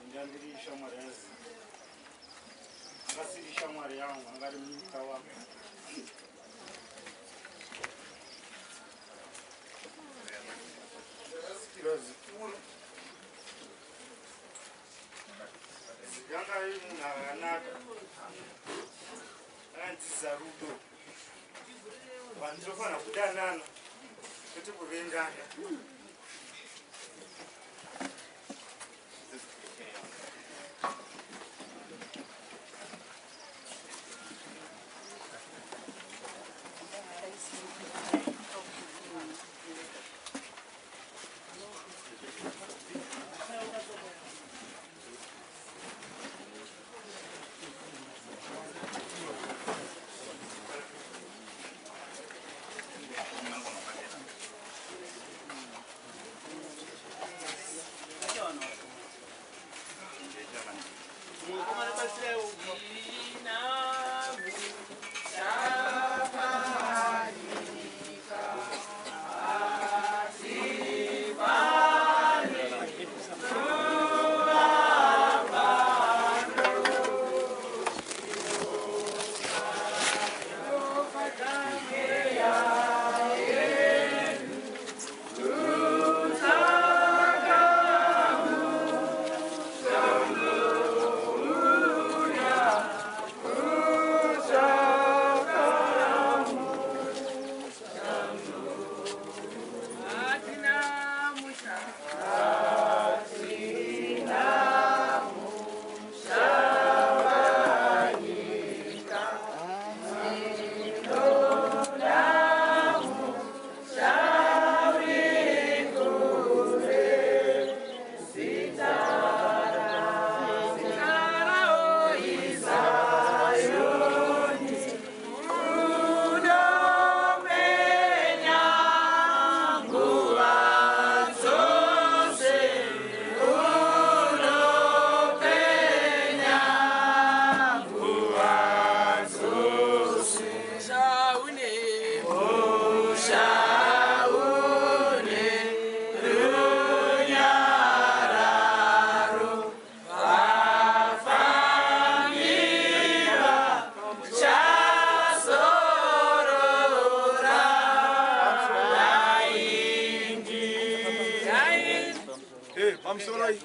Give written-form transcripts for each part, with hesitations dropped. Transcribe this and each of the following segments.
Ndandiri shamwari yazi. Akasiri shamwari yangu, angari munyika wangu. Ndarasikirwa zvikuru. Yanga iri munhu akanaka. Akandidzidzisa rudo. Vanhu tinofanira kudanana kwete kuvengana. Pamusoroi,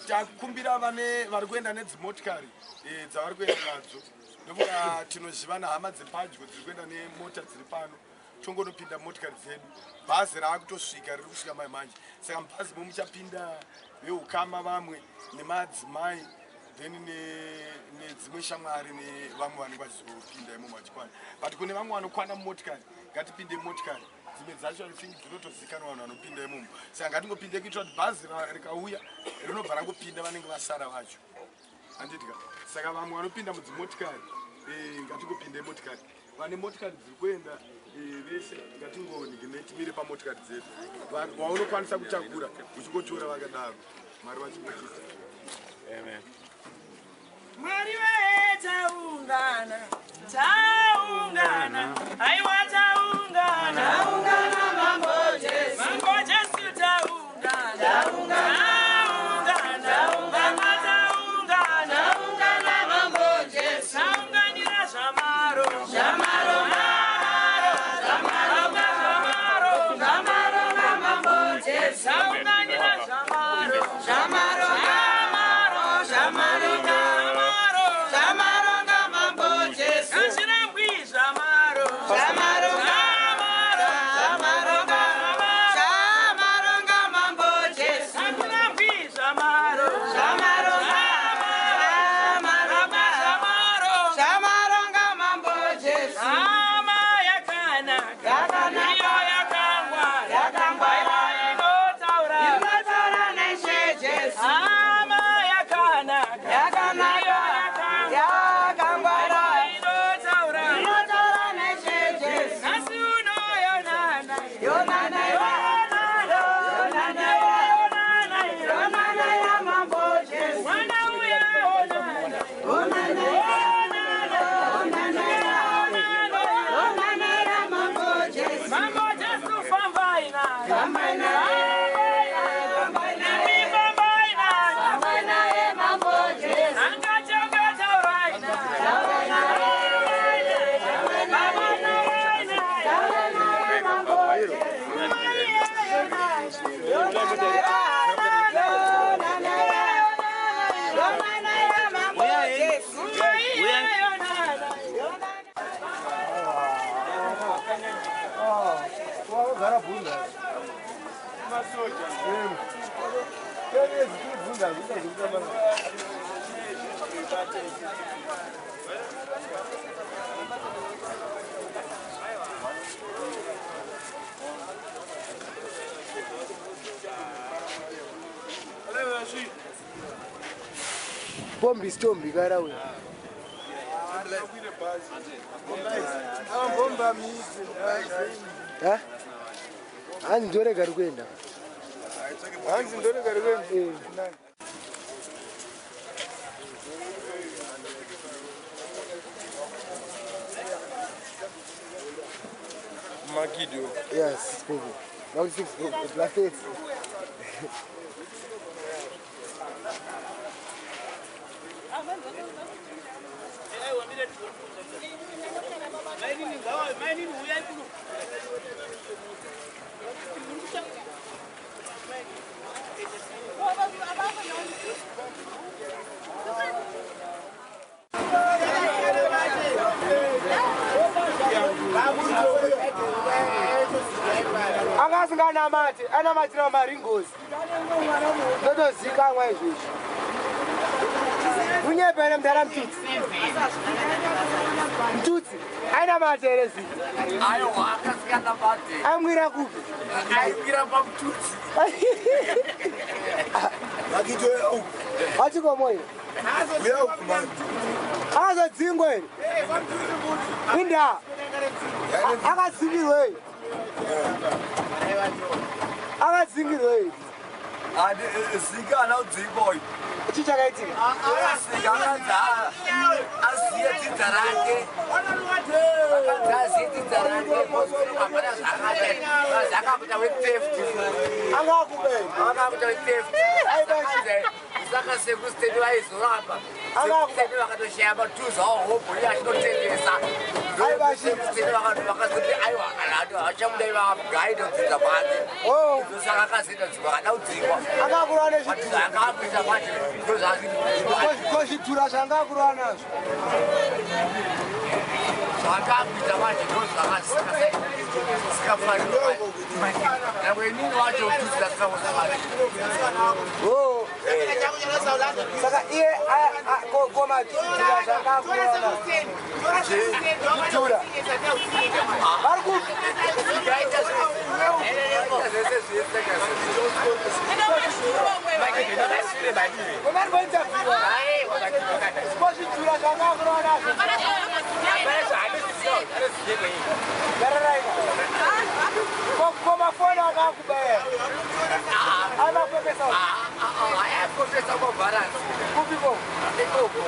takumbira vane vari kuenda nedzimotikari dzavari kuenda nadzo, ndokuti tinoziva nehama dzepadyo dziri kuenda nemota dziri pano, tongonopinda motikari dzedu. Bhazi raakutosvika, riri kusvika mai manje, saka mubhazi mo muchapinda veukama vamwe nemadzimai, then nedzimwe shamwari nevamwe vanenge vachizopinda imomo vachikwana. But kune vamwe vanokwana mumotikari, ngatipinde motikari. Dzimwe dzacho I think dzinotozikanwa vanhu vanopinda imomo, saka ngatingopinde kuitira kuti bhazi rikauya rinobva rangopinda vanenge vasara vacho, handitika? Saka vamwe vanopinda mudzimotikari, ngatingopinde motikari. Vane motikari dziri kuenda vese ngatingonigine timire pamotikari dzedu. Waunokwanisa kutakura uchingotora vakadaro. Mwari vachingotita. Amen. Mwari wee, taungana, taungana, aiwa taungana. Taungana, Mambo Jesu. Mambo Jesu, taungana. Taungana. Taungana. Taungana. Taungana. Taungana, Mambo Jesu. Taunganira zvamaro. Zvamaronga. Zvamaronga, zvamaro. Zvamaronga, Mambo Jesu. Taunganira zvamaro. Zvamaronga. Zvamaronga. Zvamaro. Zvamaronga, Mambo Jesu. Hazvirambwi zvamaro. Zvamaronga. Zvamaro. Zvamaronga. Zvamaronga, Mambo Jesu. Hazvirambwi zvamaro. Zvamaronga. Zvamaronga. Zvamaro. Zvamaronga, Mambo Jesu. Hama yakanaka. Yakanaka. Iyo yakangwara. Yakangwara. Aiwa inotaura. Bombi stombi gara uyo. Ha? Hanzi ndorega rikuenda. Hanzi ndorega rikuenda. Makido. Yes, Bobo. Now 6 plus 8. Angasinganamati anamatira maringozi ndotozikanwa izvozvi unyepere mudhara Mtutsi. Mtutsi ainamati here zii? Aiwa akasinganamati. Aimwira kupi? Aimwira paMtutsi. Achikomoyo akazodzingwa here? Inda akadzingirwei? Akadzingirwei? Zika ana udzingwa. Chii chakaitika? Zika akanzi asiye dzidza rake. Akanzi asiye dzidza rake. Hapana zvaakaita. Akakuita wetheft. Angakubei. Akakuita wetheft. Saka sekusiteni vaizoramba. Sekusiteni vakatoshaya matuzu awo hobho iye achinotengesa. Sekusiteni vakazoti aiwa kana vachamudai vagaitodzidza panze. Saka akazoita dzimwe akada kudzingwa. Akakurwa nezvidhura. Akakuita manje ndozvaazviti. Ko zvidhura zvaangakurwa nazvo? Zvakakuita manje ndozvakasikafanira. Nyangwe inini wacho tuzi ndasikaona manje. Saka iye komadhura zvaangakurwa nazvo. Zvidhura. Vari kupi? Ko zvidhura zvaangakurwa nazvo. Komafoni akakubaya. Anapepesa. Ayapepesa mabharansi. Kupi ko? Ikoko.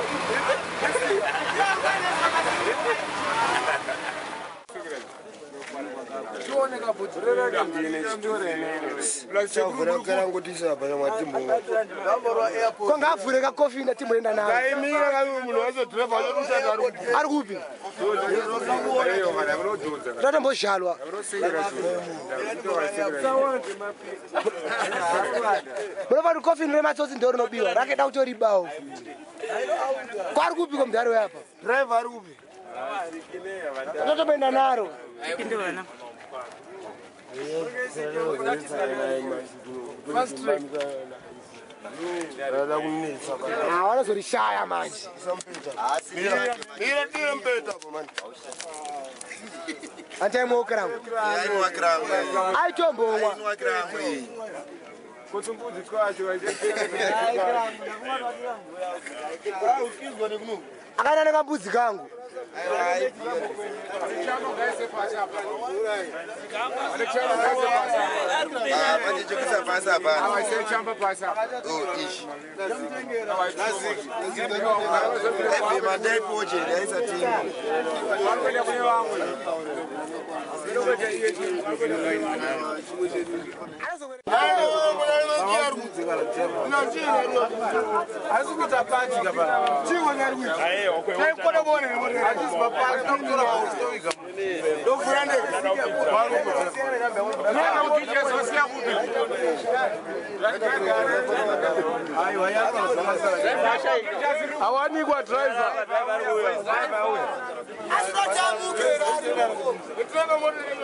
Kongavhure kakofi ndatimboenda nawo. Ari kupi? Tatombozhalwa. Munova kuti kofini rematsotsi ndo rinobiwa rakeda kutoribawo. Kwari kupi komudhari weapa? Driver ari kupi? Tatotomboenda naro. Vanozorishaya manje. Antaimwokirangu. Aitombomwa. Akaenda nekambudzi kangu. Awanikwa driver.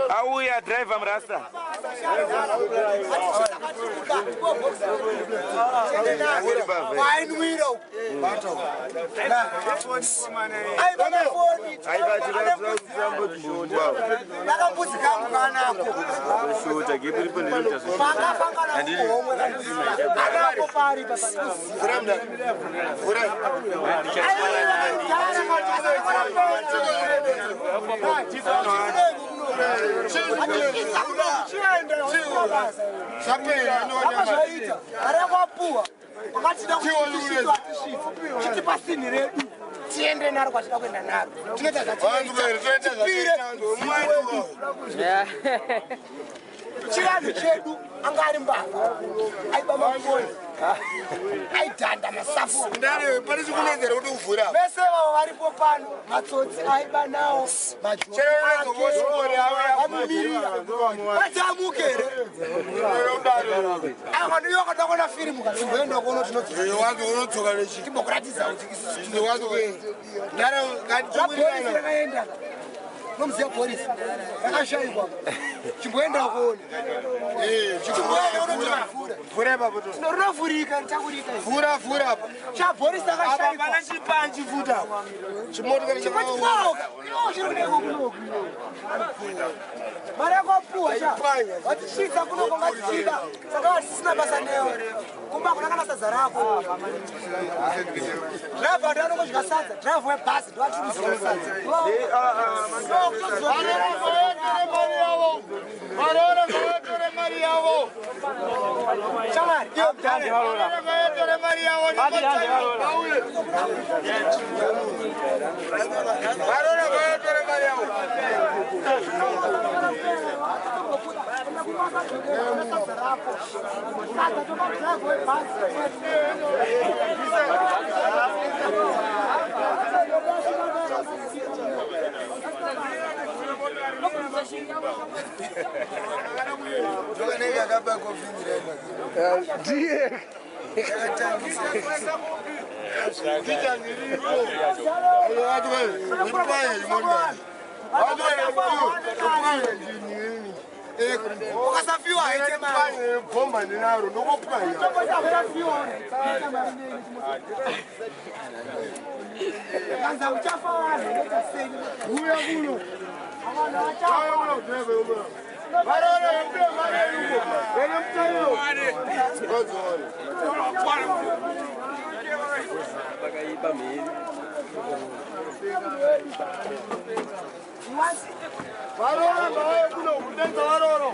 Auya driver mrasta. Nakambudzi kangu kanako anako pari. Zvaita arakwapuwa wakatida kutisvitsa chitipa sinhi redu tiende naro kwatida kuenda naro tinoita zvatipire. Chivanhu chedu anga ari mbavha, aiba mafoni, aidhanda masafu. Pane chikunenzera kuti uvhura. Vese vavo varipo pano matsotsi, aiba nawo majoamumirira vatamuke here? Aiwa, ndiyo wakada kuona firimu katimboenda kuona. Unodzoka nechi. Timbokuratidza kuti isusu rakaenda nomuziya polisi rakashayikwa. Chimboenda kuona, chimboenda unotovhura. Vhura ipapo to. Rinovhurika, ritakurika. Vhura, vhura apa. Chabhorisi rakashayikwa. Pana chipanji futa. Chimotokari. Chimotikoka iwo chiri kudeko kunoku. Mari yako cha watisvitsa kunoko ngatichida, saka watisina basa newe. Kumba kuna kana sadza rako. Dhiraivha ndo anongodya sadza, dhiraivha webhasi ndo atiri kuziva sadza. Varora ngavatore mari yavo. Shamwari iyo mudhara. Varora ngavatore mari yavo. Vauye. Varora ngavatore mari yavo. Sadza rako, sadza topa dhiraivha webhasi. Ndiye. Ukasafiwa haite mari. Bhomba ndinaro ndokopwanya. Kanza uchafa vanhu unoita sei? Uya kuno. Auya kuno driver uya. Varora mpe mari yuko. Vene mutariro. Ngodzore. Varora ngauye kuno kudenza varoro.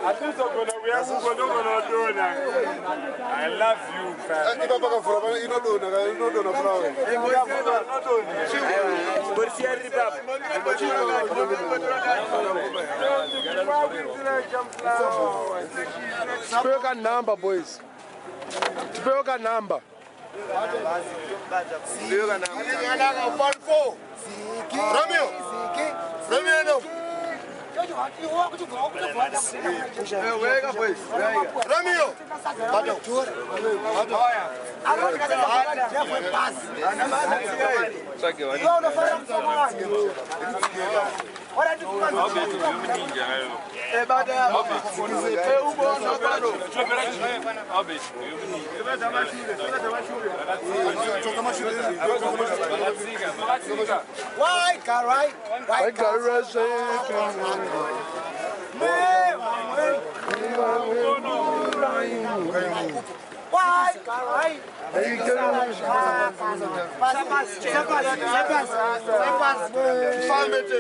Hatizogona kuya kuko ndogona kudonha. I love you, fam. Ipapa pakavhura pano inodonha kana inodonha furawe. Borisiya riri papo. Tipewe ka number, boys. Tipewe ka number. Yakanaka 14. Romeo. Romeo no. Wega boys. Romeo. Unofanira kusoma vanhu. Why garai? Why garai? Why garai? Fambe te.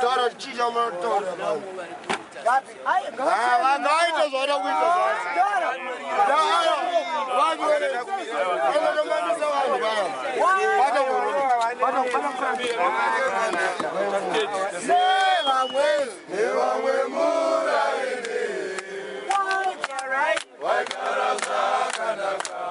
Taura chija munotaura. Vanhu vaita zvaida kuita zvacho. Vanhu vanotomamisa vanhu vaya. Nevamwe. Nevamwe muraini. Waigara zvakanaka.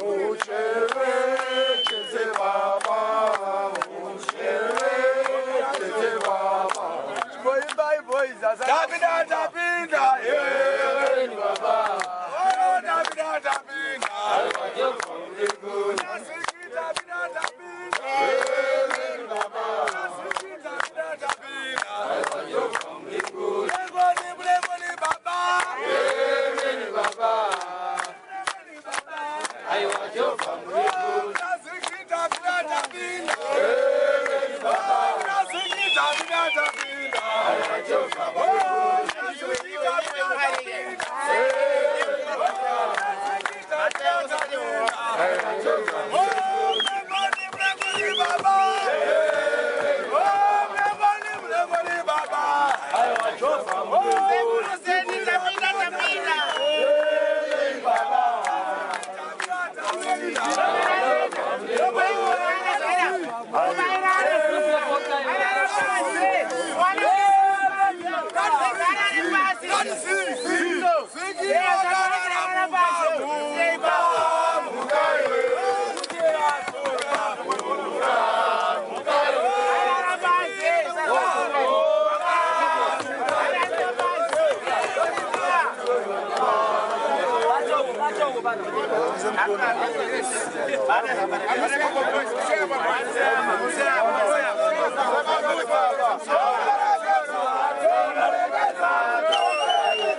Mucherechedze baba, mucherechedze baba. Tapinda, tapinda, eh. Oh, tapinda, tapinda. Nasiki, tapinda, tapinda. Nasiki, tapinda, tapinda. Mlengoni, mlengoni, baba. Oh, nasiki, tapinda, tapinda. Oh, nasiki, tapinda, tapinda. Oh, nasiki, tapinda, tapinda.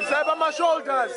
Seba my shoulders.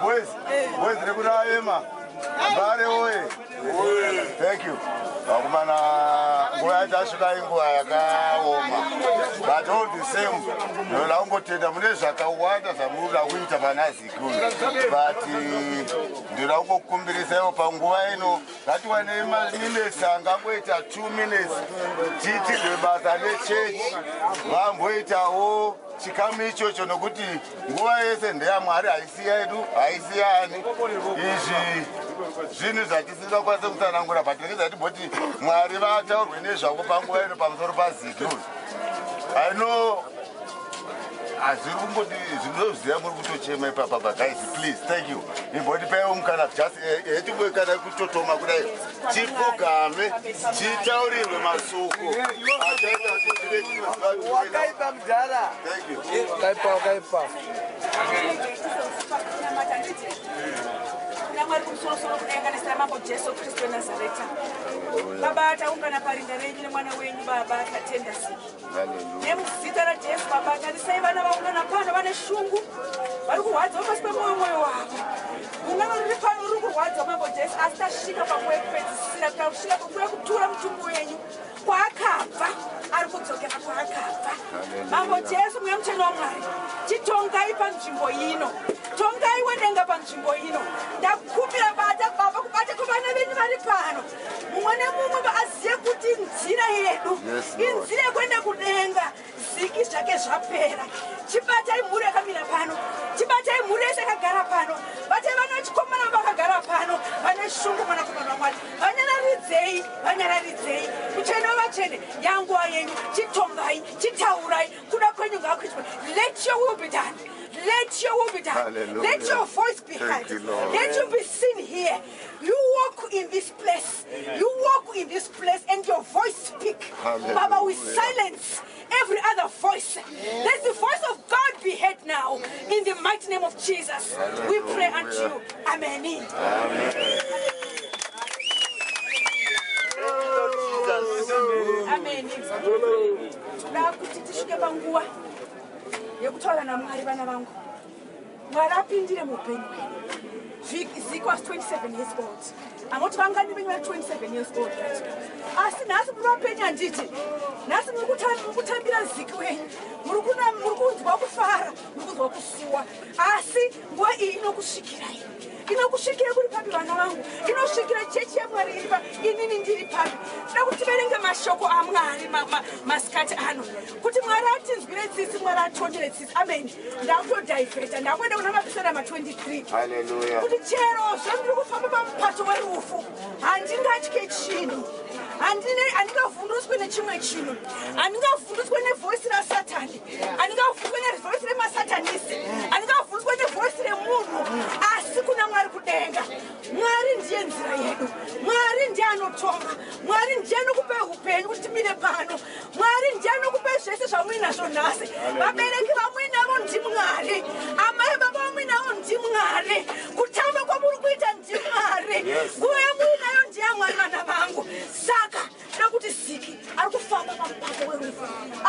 Boys, boys, rekuda Mbare oye. Thank you. Vakomana nguva yacho asvika inguva yakaoma. But all the same, ndinoda kungotenda mune zvakawanda zvamunoda kuita pana Ziki uyu. But ndinoda kungokumbirisaiwo panguva ino ngatiwane maminutes angangoita 2 minutes tiitirwe basa nechechi vamboitawo chikamu ichocho nokuti nguva yese ndeyamwari haisi yedu haisi yaani. Izvi zvinhu zvatisingakwanisi kutsanangura but tinenge timboti Mwari vataurwe nezvavo panguva ino pamusoro paZiki uyu. I know hazviri kungoti zvinoziva muri kutochema ipapa but guys please thank you. Imbotipaiwo mukana just yetimboikana kutotoma kudai tipfugame titaurirwe masuko achaita kuti tive tinoziva. Wakaipa mudhara. Thank you. Wakaipa, wakaipa. Kuna Mwari kumusorosoro kudenga nezita raMambo Jesu Kristu weNazareta. Baba, taungana parinda renyu nemwana wenyu Baba, tatenda Ziki. Nemuzita raJesu Baba, tarisai vana vaungana pano vane shungu, vari kurwadziwa pasi pemwoyo mwoyo wavo. Gungano riri pano riri kurwadziwa Mambo Jesu, asi tasvika panguva yekupedzisira, tasvika panguva yekutura mutumbi wenyu. Kwaakabva ari kudzokera kwaakabva. Mambo Jesu, Mweya Mutsvene waMwari, chitongai panzvimbo ino, tongai wedenga panzvimbo ino. Ndakumbira bata Baba kubata kuvana venyu vari pano, mumwe nemumwe azive kuti nzira yedu inzira yekuenda kudenga. Ziki zvake zvapera. Chibatai mhuri yakamira pano, chibatai mhuri yese yakagara pano, batai vana vachikomana vakagara pano vane shungu, mwanakomana waMwari, vanyararidzei, vanyararidzei. Mutsvene wavatsvene, yanguva yenyu, chitongai, chitaurai, kuda kwenyu ngakuitwe. Let your will be done. Let your will be done. Hallelujah. Let your voice be Thank heard. you, Lord. Let you be seen here. You walk in this place. Amen. You walk in this place and your voice speak. Hallelujah. Baba, we silence every other voice. Let the voice of God be heard now. In the mighty name of Jesus, we pray unto you. Amen. Amen. Toda kuti tisvike panguva yekutaura naMwari, vana vangu. Mwari apindire muupenyu hwedu. Ziki was 27 years old. Angoti vangani venyu vari 27 years old, right? Asi nhasi muri vapenyu, handiti? Nhasi muri kutambira Ziki wenyu, muri kunzwa kufara, muri kunzwa kusuwa, asi nguva iyi inokusvikirai. Inokusvikirai kuri papi, vana vangu? Inosvikira chechi yaMwari iri pa inini ndiri papi? Toda kuti tiverenge mashoko aMwari masikati ano, kuti Mwari atinzwire tsitsi, Mwari atondere tsitsi. Amen. Ndakutodhaivheta, ndakuenda kuna Mapisarema 23. Hallelujah. Kuti chero zvandiri kufamba pamupato werufu, handingatye chinhu, handingavhunduswi nechimwe chinhu, handingavhunduswe nevhoisi raSatani, handingavhunduswe nevhoisi remasatanisi, handingavhunduswe nevhoisi remunhu, asi kuna Mwari kudenga. Mwari ndiye nzira yedu, Mwari ndiye anotonga, Mwari ndiye anokupa upenyu kuti timire pano, Mwari ndiye anokupa zvese zvamuinazvo nhasi. Vabereki vamuinavo ndiMwari, amai baba vamuinavo ndiMwari, kutamba kwamuri kuita ndiMwari, nguva yamuinayo ndiyaMwari, vana vangu. Saka toda kuti Ziki ari kufamba pamupato werufu,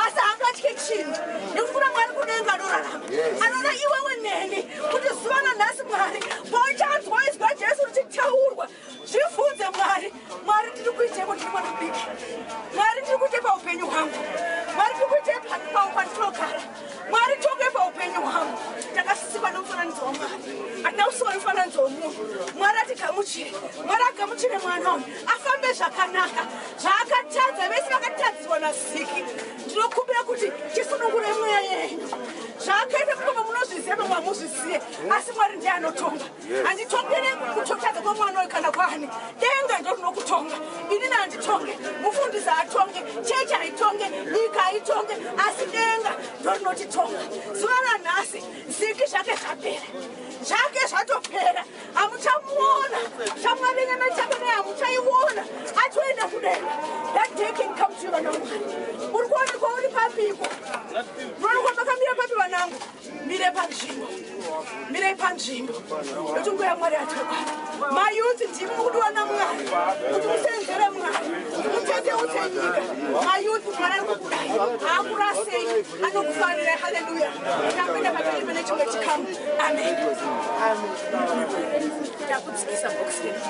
asi haangatye chinhu, nekuti kuna Mwari kudenga anorarama, anoda iwewe neni kuti zuva nanhasi, Mwari, pauchanzwa izwi raJesu richitaurwa, zvibvunze Mwari: Mwari, ndiri kuiteiko? Ndiri mwana mudiki. Mwari, ndiri kuitei paupenyu hwangu? Mwari, ndiri kuitei pandinogara? Mwari, tonge paupenyu hwangu. Takasikwa nomufananidzo waMwari, hatina kusikwa nomufananidzo womunhu. Mwari atigamuchire, Mwari agamuchire mwana uyu, afambe zvakanaka. Zvaakatadza, vese vakatadzirwa naZiki, ndinokumbira kuti chisunungure mweya yenyu. Zvaakaita mukoma munozviziva, mamwe hamuzviziye, asi Mwari ndiye anotonga. Handitongere kutotadza kwemwana uyu kana kwani. Denga ndo rinokutonga, inini handitonge, mufundisi haatonge, chechi haitonge, nyika haitonge, asi denga ndo rinotitonga. Zuva ranhasi Ziki zvake zvapera, zvake zvatopera, hamuchamuona. Shamwari nyama chako naye hamuchaiona, atoenda kudenga. That day can come to you, vana Mwari. Uri kuonekwa uri papiko? Munoonekwa makamira papi, vanangu? Mire panzvimbo, mirei panzvimbo, nokuti nguva yaMwari yatokwana. Mayouth, ndimi mukudiwa naMwari kuti musenzere Mwari, kuti mutendeutse nyika. Mayouth, Mwari ari kukudai, haakurasei, anokufarirai. Haleluya. Takuenda pamberi pene chimwe chikamu. Amen. Takudzikisa bhokisi redu.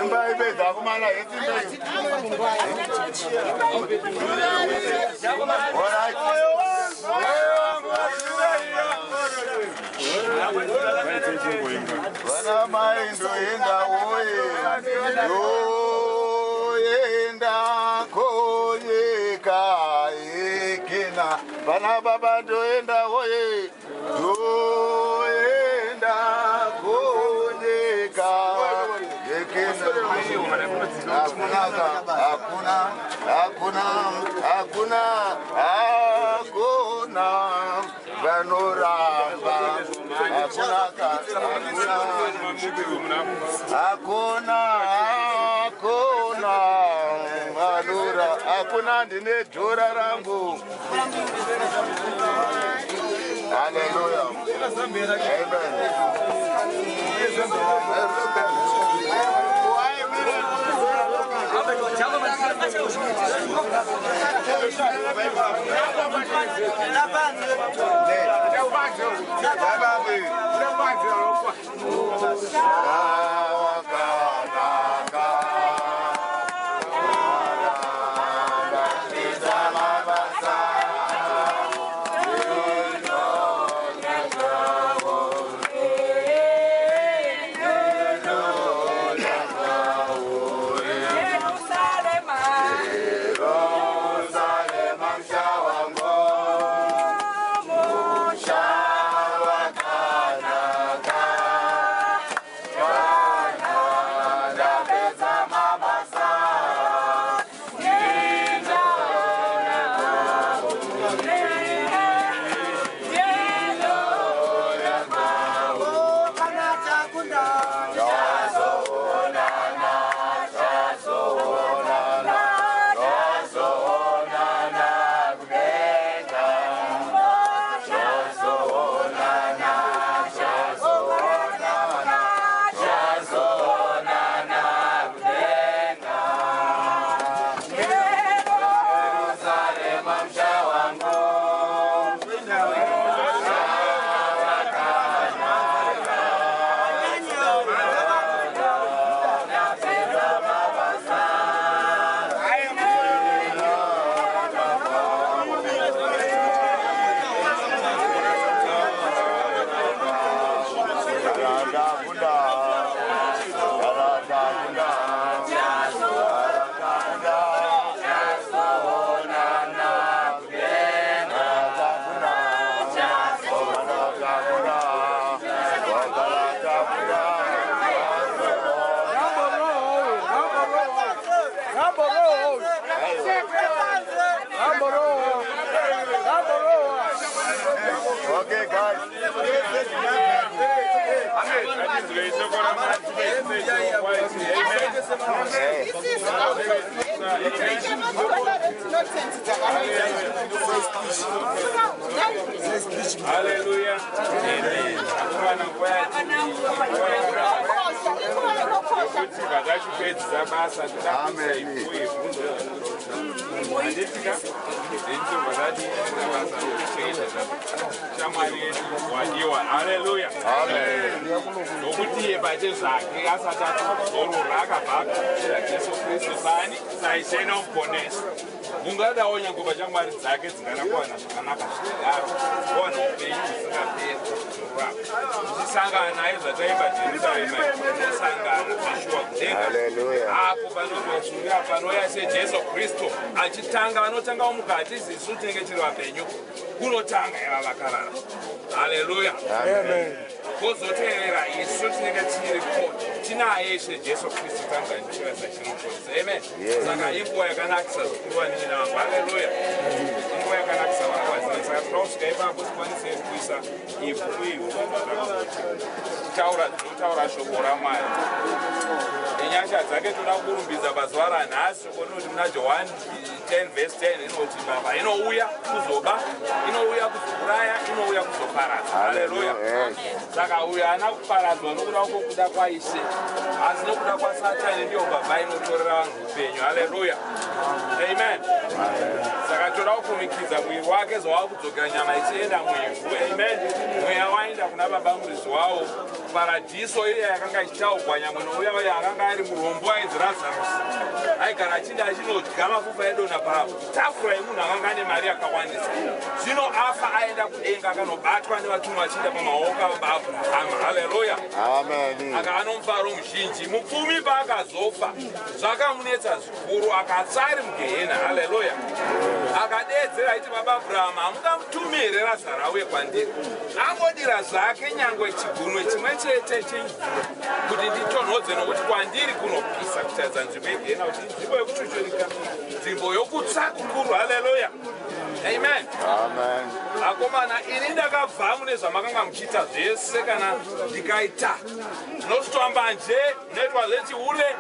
Imba ibedza akomana, yetimba. All right. Vana mai, ndoenda woye, ndoenda ko. Pana baba ndoenda oye, ndoenda kunyika hakuna hakuna hakuna hakuna hakuna vanoramba hakuna hakuna hakuna vanora hakuna ndine jora rangu. Hallelujah. Amen. Okay, guys. Hallelujah. Hallelujah. Nokuti pachezvake asati atozorora akabva agamuchira Jesu Kristu sani saIshe nomuponesi. Mungadawo nyange pachamwari dzake dzingarakuwana zvakanaka zvikadaro, kuwana upenyu husingaperi kurapa. Tichisangana naye zvataimba Jerusarema, tinosangana zveshuwa kudenga. Apo panozosvika panouya seJesu Kristu achitanga, vanotangawo mukati isu tinenge tiri vapenyu, kunotanga iva vakarara. Hallelujah. Amen. Kuzotevera isu tinenge tiripo tinaye Ishe Jesu Kristu tangamuchira sachinoponesa. Amen. Saka inguva yakanakisa zvikuru vanini vangu. Hallelujah. Inguva yakanakisa vangu. Saka toda kusvika ipapo tikwanise kuisa ivhu ivhu tinotaura shoko raMwari. Nenyasha dzake toda kurumbidza pazuva ranhasi. Shoko rinoti muna Johani 10 verse 10 inoti baba inouya kuzoba, inouya kuzouraya, inouya kuzoparadza. Hallelujah. Saka uyo haana kuparadzwa nokuda kwokuda kwaIshe, asi nokuda kwaSatani ndiyo mbavha inotorera vanhu upenyu. Hallelujah. Amen. Saka toda kukumikidza mwiri wake zvawava kudzokera nyama ichienda muivhu. Amen. Mweya waenda kuna baba muridzi wawo. Paradhiso iya yakanga ichitaugwa nyamwe nouya uya akanga ari murombo ainzi Lazarus. Aigara achinda achinodya mafupa edonha patafura yemunhu akanga ane mari yakawandisa. Zvino afa aenda kudenga akanobatwa nevatumwa achienda pamaoko ababa Abrahama. Hallelujah. Amen. Aka anomufaro muzhinji. mizhinji. Mupfumi paakazofa zvakamunetsa zvikuru, akatsva ari mugehena. Haleluya. Akadeedzera aiti, baba Abrahama, hamungamutumi here Razaro auye kwandiri angodira zvake nyangwe chigunwe chimwe chete chemvura kuti nditonhodze, nokuti kwandiri kunopisa? Kutaridza nzvimbo yegehena kuti inzvimbo yekuchuchurika, nzvimbo yokutsva kukuru. Haleluya, amen. Amen. Akomana, ini ndakabva mune zvamakanga muchiita zvese. Kana ndikaita zvinosvitwa mbanje, zvinoitwa zvechihure,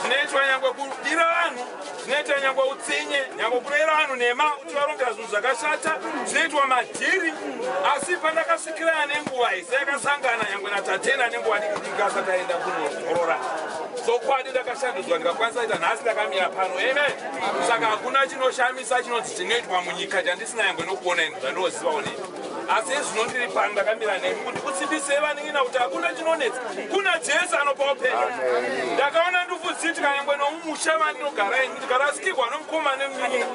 zvinoitwa nyangwe kudira vanhu, zvinoitwa nyangwe utsinye, nyangwe kureva vanhu nhema uchivarongera zvinhu zvakashata, zvinoitwa madhiri. Asi pandakasvikirana nenguva ise yakasangana nyangwe naTatena nenguva diki diki asati aenda kunozorora, chokwadi ndakashandudzwa, ndikakwanisa kuita nhasi ndakamira pano. Amen. Saka hakuna chinoshamisa chinonzi chinoitwa munyika chandisina nyangwe nokuona ini zvandinozivawo nini. Asi zvino ndiri pano ndakamira nemi kuti kusimbisei vanin'ina kuti hakuna chinonetsa kuna Jesu anopa upenyu. Ndakaona ndufu dzichiitika nyangwe nomumusha mandinogara ini, ndikarasikirwa nomukoma nemunin'ina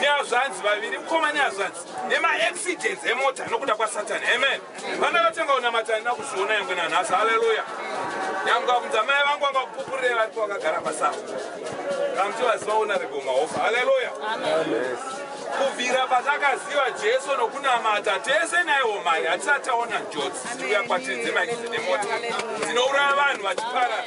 nehazvanzi vaviri, mukoma nehazvanzi, nemaaccidents emota nokuda kwasatani. Amen. Pandakatenga kunamata handina kuzviona nyangwe nanhasi. Haleluya. Nyangwe abvunza mai vangu, vangakupupurire varipo vakagara pasapo kamuti vaziva Honorable Mahofa. Haleluya. Kubvira patakaziva Jesu nokunamata tese naiwo mai, hatisati taona njodzi dzichiuya kwatiri dzemaaccident emota dzinouraya vanhu vachiparara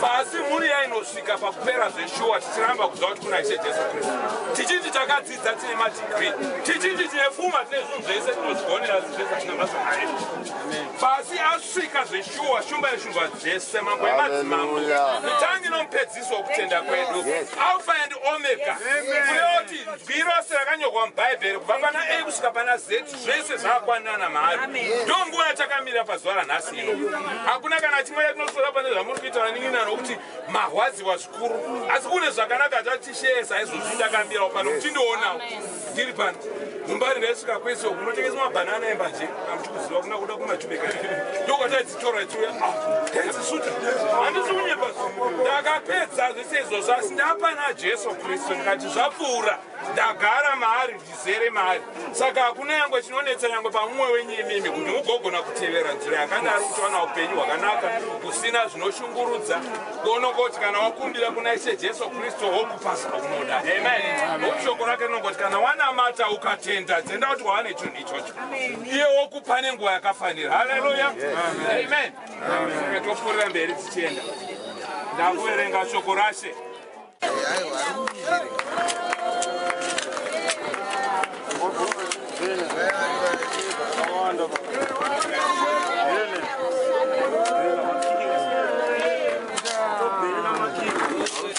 pasi. Mhuri yainosvika pakupera zveshuwa tichiramba kuziva kuti kuna Ishe Jesu Kristu, tichiti takadzidza, tine madegree, tichiti tine pfuma, tine zvinhu zvese, tinozvigonera zvese, hatina basa naye. Pasi asvika zveshuwa shumba yeshumba dzese, mambo emadzimambo, Hallelujah. mutangi nomupedziso wokutenda kwedu, Alpha and Omega, kureva kuti nzwi rose rakanyorwa mubhaibheri kubva pana A kusvika pana Z, zvese zvakakwanirana maari. Ndo nguva yatakamira pazuva ranhasi ino. Hakuna kana chimwe chatinosora pane zvamuri kuita vanin'ina, nokuti marwadziwa zvikuru, asi kune zvakanaka zvatisheye. Saizvozvi ndakamirawo pano kuti ndionawo ndiri pano mumbari. Ndaisvika kwese uku kunotengeswa mabhanana embanje, kamuchikuziva kuna kuda kumachubeka, ndokwataidzitora ichiuya taidzisuta. Handisi kunyepa, ndakapedza zvese izvozvo, asi ndapana Jesu Kristu ndikati zvapfuura, ndagara maari, ndizere maari. Saka hakuna yangwe chinonetsa nyangwe pamumwe wenyu imimi kuti mugogona kutevera nzira yakadaro kuti wana upenyu hwakanaka kusina zvinoshungurudza. Unongoti kana wakumbira kuna Ishe Jesu Kristu, wokupa zvaunoda. Amen. Nokuti shoko rake rinongoti kana wanamata ukatenda, tenda kuti wava nechinhu ichocho, iye wokupa nenguva yakafanira. Haleluya, amen. Saka topfuurira mberi tichienda, ndakuverenga shoko rashe.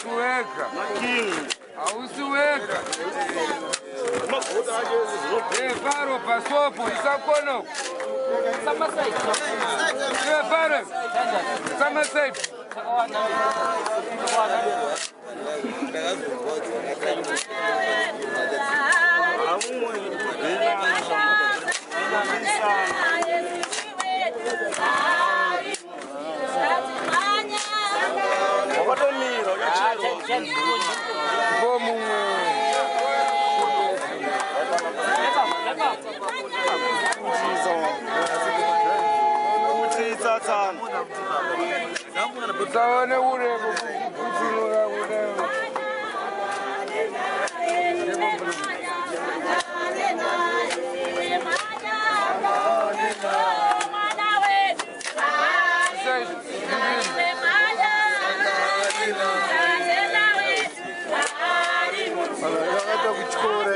Wega hausi wega faro pasopo isakono iwe faro samasaidi. Wakatomira Bo mumwe. Utitsatsana. Usaone urebo kutunura urebo. Vakaita kutyora.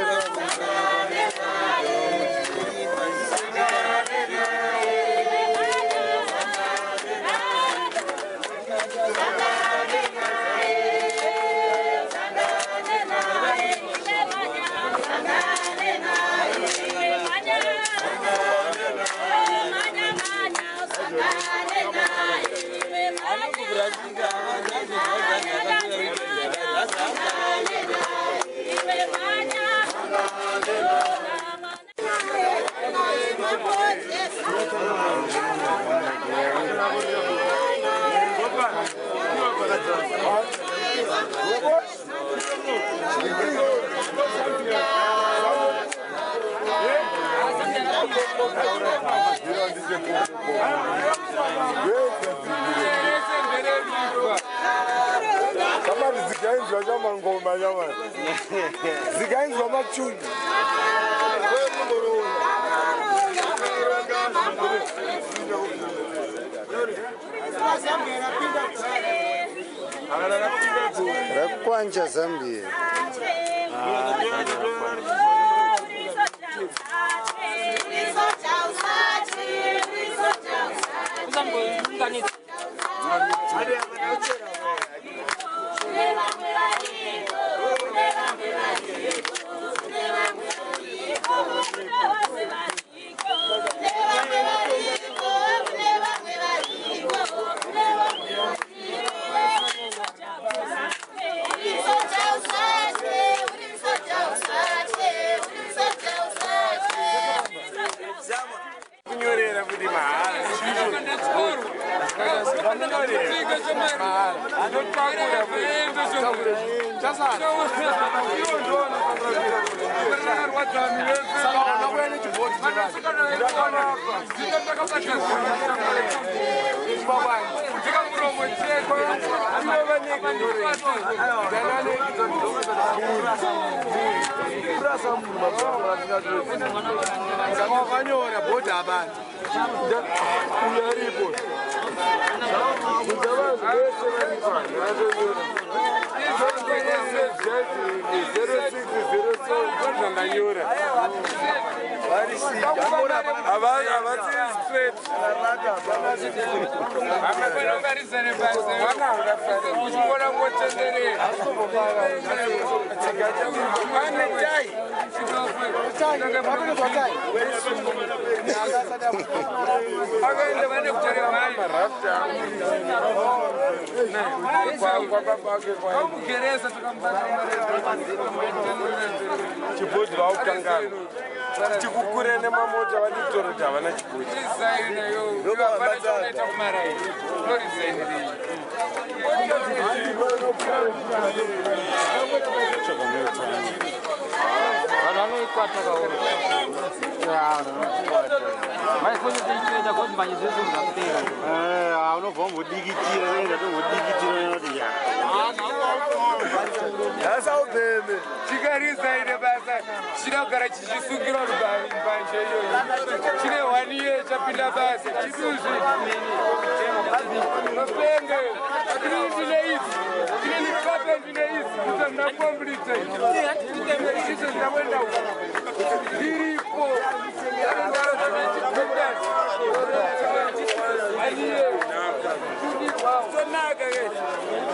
Zikainzwa chamangoma chamani. Zikainzwa machuni. Rakwanja Zambia. Kunyorera kuti mahara. Wakanyora bhodha abantu. Uyaripo. Chibhodhi vaukangana tikukure nemamota vaditora kuti havana chibhodhi. Vanhu vanoikwata kauro Unobva wambodikitira ndatombodikitira kuti ya. Asaubheme. Chikarisaine basa chida kugara chichisungirwa mbanje iyoyo chine 1 year chapinda basa chiduzvi mapenge ndine idzi ndine mikape ndine idzi kuita ndakomplite izvo ndakuenda ndiripo tonaka ke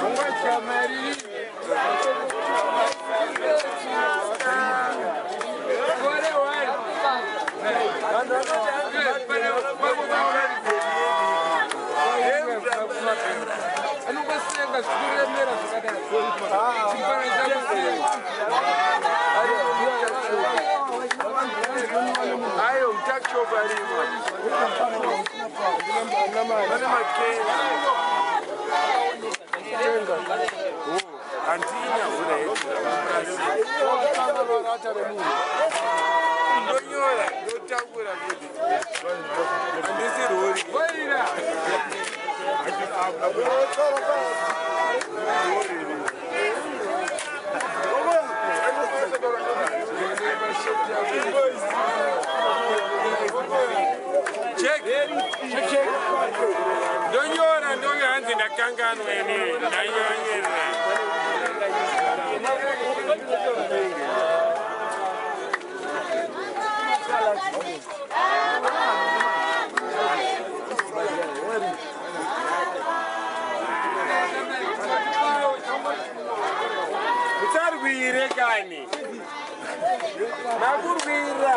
ungatya mari. Anongosenga zvikuremera zvakadai chipana chakusenga. Ayo mutakshopu arimo. Pane makeni. Handina hura ndonyora ndotakura kuti handisi rori. Check. Check, check. Ndonyora ndonge hanzi ndakanganwa ini ndanyonyera. Mutsarwire kani. Makurwira.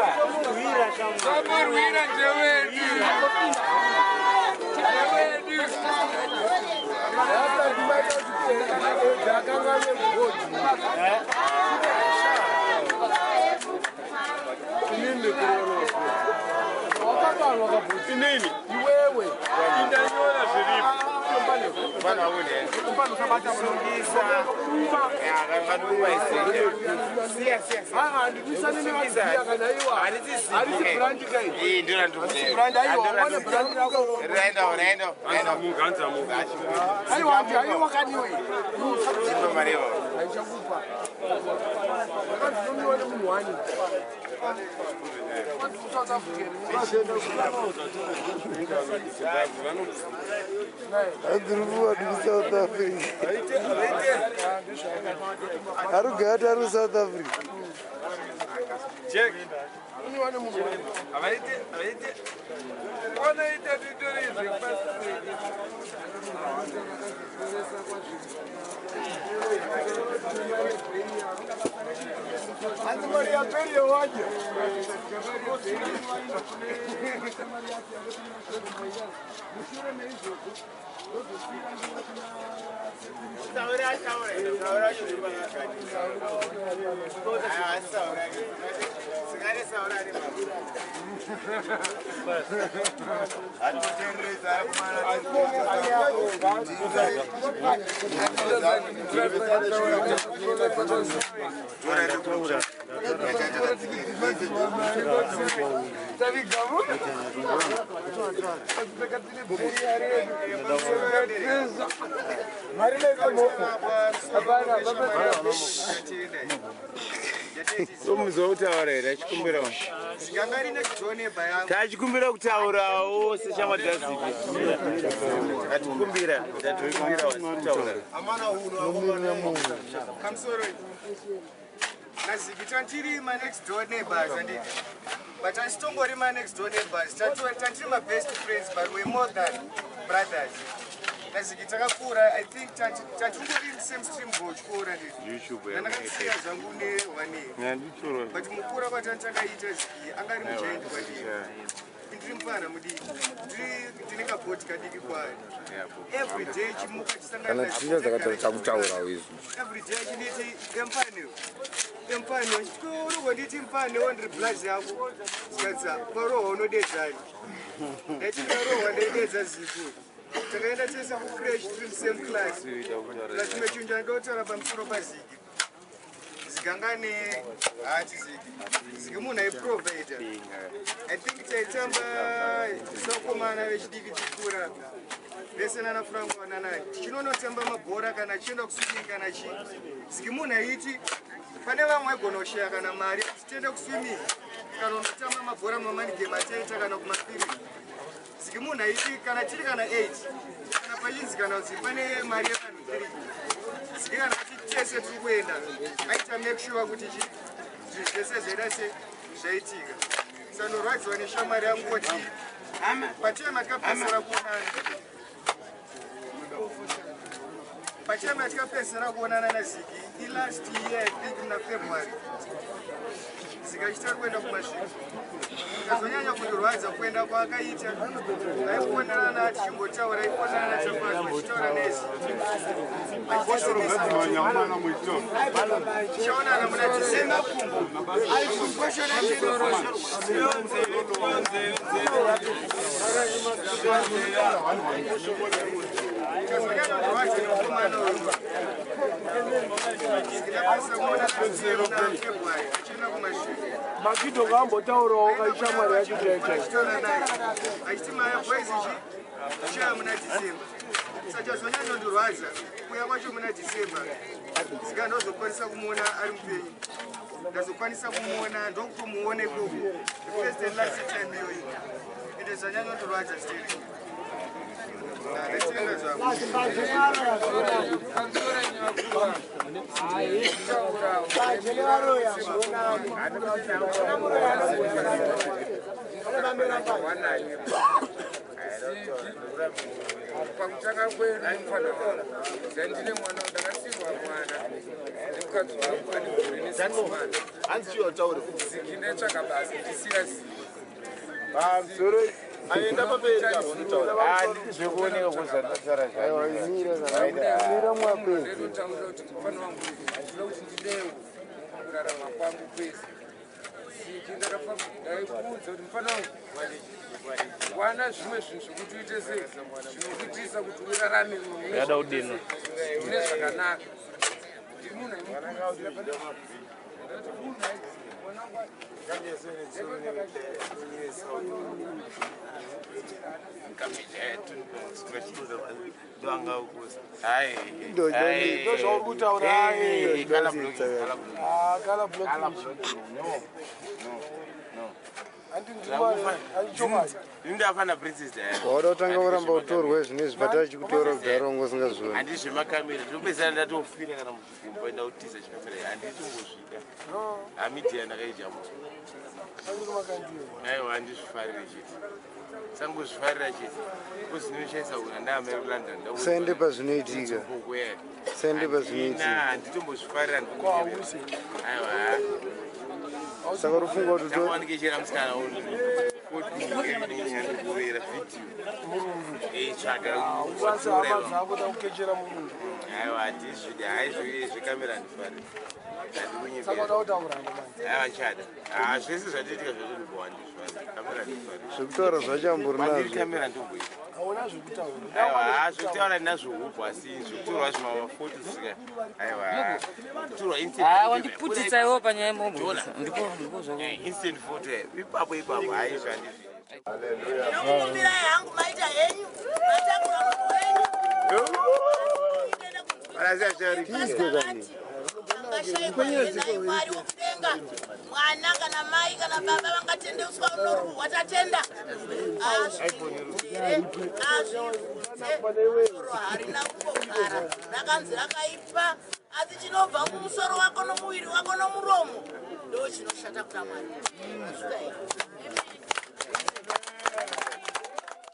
Makurwira ndewedu. Ndewedu. Inini? Iwewe. Indanyora zviripo. Haichakupa. Ndakazinomiwa nemunhu wani. South Africa. Andirivuwa ndi South Africa. Arugati ari South Africa. Check. Avaite, avaite. Wanaita titori zvepasi. Hanzi mari yaperi yewadya. Somuzotaura here achikumbirawo? Tachikumbira kutaurawo seshamwari dzaZipi. Atikumbira, tatokumbirawo kutaura. Kamusoro naZiki tantiri ma-next door neighbors anditi, but hasitongori ma-next door neighbors, tantiri ma-best friends, but we're more than brothers. NaZiki takakura, I think tatingori same stream gochikora nditi, ndandakasiya zvangu ne1 year, but mukura kwatani takaita, Ziki angari mugiant kwandiri, ndiri mufana mudiki, ndine kabhoti kadiki kwaari. Every day chimuka Kana tichinja dzakataura izvi. Every day chiniti emfaneo, emfaneo chikuru nditi mfaneo, ndiri blazi yako, zikadza parohwa unodedzani, ndaiti ndarohwa ndaidedza Ziku. Takaenda tese kucreche, tiri same class. Plus chimwe chinhu chandinoda kutaura pamusoro paZiki, Zigangane hati Ziki, Ziki munhu aiprovida. I think taitamba sakomana vechidiki chikura vese nana Franco nanani, tichinonotamba mabhora kana chienda kuswimming kana chii. Ziki munhu aiti pane vamwe aigona kusheya kana mari kuti tiende kuswimming kana unotamba mabhora mamanigame ataita kana kumafirimu. Ziki munhu aiti kana tiri kana 8 kana pachinzi kana kuti pane mari yevanhu 3, Ziki kana ati tese tiri kuenda, aita make sure kuti zvinhu zvese zvaita se zvaitika. Sanorwadziwa neshamwari yangu kuti patema tikapedzisira kuonana, pachema tikapedzisira kuonana naZiki ilast year, I think muna February, Ziki achitari kuenda kumasviko. Kazonyanya kundirwadza kuenda kwaakaita, aifonerana tichimbotaura, aifonerana Tafazwa achitaura nezi, tichaonana muna December. Kazonyanya kundirwadza nemukomana uyu, ndapedzisa kuonana muna February achienda kumasviko. Makido ngaambotaurawo kaishamwari yacho chaichai. Achiti maya boys ichi chaya muna December, saka zvonyanyondirwadza kuya kwacho muna December, sika ndozokwanisa kumuona ari mupenyu, ndazokwanisa kumuona, ndokutomuona ikoko the first and last time iyoyo, ende zvanyanyondirwadza steri. Ndatenga zvangu. Pakutanga kwedu mufana wangu ndandine mwana, ndakasirwa mwana nemukadzi wangu ane gore ne6 months. Ziki ndaitsvaga basa ndisira Ziki. Aenda pamberi. Handiti zvekuoneka kuzvandatara. Mira mwapedzi. Ndinotaura kuti mufana wangu ndinoda kuti ndidewo kurarama kwangu kwese. Ziki ndaikuudza kuti mufana wangu wana zvimwe zvinhu zvekuti uite sei zvinokuitisa kuti urarame Yada kudini? mune zvakanaka. Ndiri munhu aimukurudzira pane ndati munhu mwanangu. Ndozvauri kutaura, aye. Ah, colour blocking. Ndafana Princess Diana. Wauda kutanga kuramba utorwe zvine zvipatara chikutora kudhara wanga usingazvioni. Handii zvemakamera, ndinopedzisira ndatofira kana muzvigumba ndautiza chikamera, handitombozvida. Hamidhiya ndakaijamuka. Aiwa, handizvifarire chete, sangozvifarira chete kuzinochaisa kuna ndaamai kuLondon. Usaende pazvinoitika. Usaende pazvinoitika. Handitombozvifarira. Aiwa. Saka uri kufunga kuti Takuwanike chera musikana andikurovera vhidhiyo tsvaga. Usase hama dzako takukechera murungu. Aiwa, handizvidi haizvi zvekamera, handifariri. Saka uda kutaurana manje. Aiwa, chada ha zvese zvatoitika zvatondibhowa, handizvifariri kamera, handifariri. Zvekutaura zvacho ambori Mandiri nazvo. Kamera ndomboita. Hauna zvekutaura. Aiwa, ha zvekutaura ndinazvo hupo, asi zvekutorwa zvimamafoto svika, aiwa, kutorwa. Ah, wandiputitsa iwo panyaya yemobhisa. Ndipo ndipo zvako. Instant photo ipapo ipapo, haizvo handizvidi. Ndinokukumbirai hangu, maita henyu, matakura munhu wenyu. Angashaikwa henai Mwari wokudenga, mwana kana mai kana baba vangatendeuswa unoruhwa. Tatenda azvire azvibvunze soro harina kumbogara rakanzi rakaipa, asi chinobva mumusoro wako nomuviri wako nomuromo ndo chinoshata kuna Mwari. Masvika here?